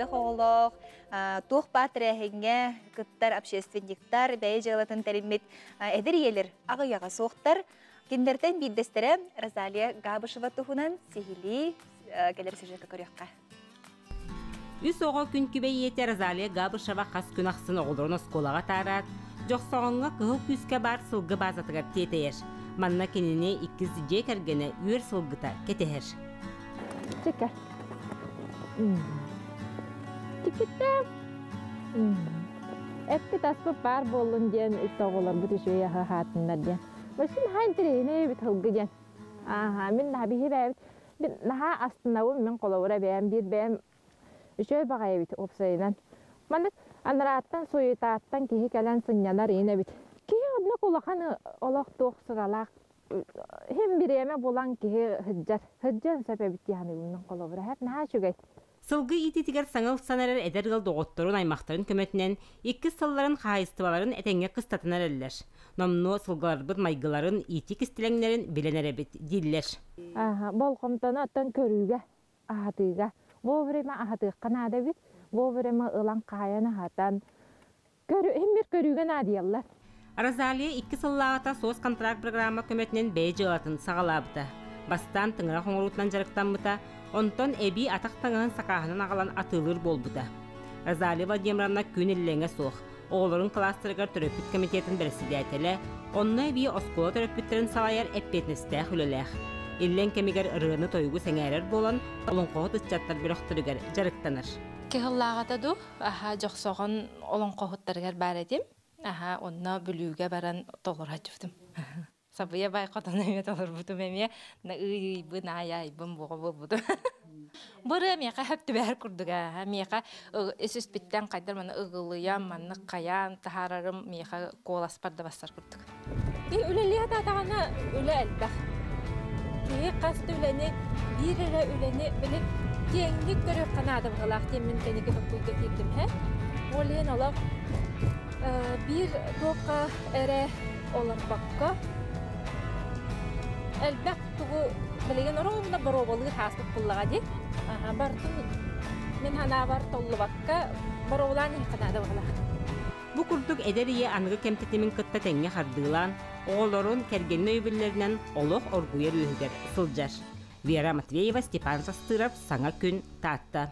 Элбэх оҕолоох, туох баар тэрээһиҥҥэ кыттар общественниктар, бэйэ дьыалатын тэриммит эдэр ийэлэр аҕыйаҕа суохтар. Кинилэртэн биирдэстэрэ Розалия Габышева туһунан сиһилии кэлэр сюжекка көрүөххэ. Үс оҕо күн күбэй ийэтэ Розалия Габышева хас күн ахсын оҕолорун оскуолаҕа атаараат, Дьохсоҕоҥҥо Кыһыл Күүскэ баар сылгы баазатыгар тиэтэйэр. Манна кинини иккис дьиэ кэргэнэ үөр сылгыта кэтэһэр. Чика. Чикиттээм. Эппит аспыт баар буоллун диэн оҕолорбут үчүгэй аһы аһаатыннар диэн. Башым наһаа интэриэһинэй эбит һылгы диэн. Ааһа, мин наһаа биһи бэйэбит мин наһаа астынабын мин холобура бэйэм биир бэйэм үчүгэй баҕайы эбит уопсайынан. Маннык анарааттан суетааттан киһи кэлэн сынньанар иин эбит. Киһи оннук улахан олох туох сыралаах иһин бириэмэ булан киһи сылдьар. Сылдьыан сөп эбит дии саныыбын мин холобура. Наһаа үчүгэй. Сылгы иитиитигэр саҥа ылсан эрэр эдэр ыал доҕотторун, аймахтарын көмөтүнэн иккис сылларын хаһаайыстыбаларын этэҥҥэ кыстатан эрэллэр. Номнуо сылгыларбыт майгыларын, иитии кистэлэҥнэрин билэн эрэбит дииллэр. Болҕомтону оттон көрүүгэ, аһатыыга. Вовремя аһатыахха наада эбит. Вовремя ылан хаайан аһатан, иһин көрүүгэ наадыйаллар. Розалия икки сыллааҕыта соцконтракт программа көмөтүнэн бэйэ дьыалатын саҕалаабыта. Бастаан тыҥырах оҥоруутунан дьарыктаммыта, онтон эбии атах таҥаһын сакааһынан аҕалан атыылыыр буолбута. Розалия Владимировна күн иллэҥэ суох, оҕолорун кылаастарыгар төрөппүт комитетын бэрэссэдээтэлэ, онно эбии оскуола төрөппүттэрин салайар эппиэтинэстээх үлэлээх. Иллэҥ кэмигэр ырыаны-тойугу сэҥээрэр буолан, олоҥхоһут ыччаттар бөлөхтөрүгэр дьарыктанар. Кыһыллааҕыта дуу, аһа Дьохсоҕон олоҥхоһуттарыгар баар этим. Аһа, онно Бүлүүгэ баран толороччубутум. Сабыйа бай хотон эмиэ толорбутум эмиэ ый-ыйбын, аай-аайбын буоҕа буолбутум. Бу ырыа миэхэ хөп түбэһэр курдуга. Миэхэ ис-испиттэн хайдар маны ыгылыйан, маннык хайаан таһаарарым миэхэ куоласпар да бассар курдук. Үлэлиэ атаатаҕына үлэ элбэх. Киһи хас да үлэни, биир эрэ үлэни били киэҥник көрүөххэ наада быһыылаах диэн мин кэнники толкуйга киирдим һэ. Ол иһин олох биир туохха эрэ олорбокко элбэх тугу билигин оруобуна боруобалыыр ааспыт буллаҕа дии. Барытын мин санаабар толлубакка боруобалаан иһиэххэ наада быһыылаах. Бу курдук эдэр ийэ аныгы кэм тэтимин кытта тэҥҥэ хардыылаан, оҕолорун, кэргэнин өйөбүллэринэн олох оргуйар үөһүгэр сылдьар. Вера Матвеева, Степан Састыров, Саҥа күн, Таатта.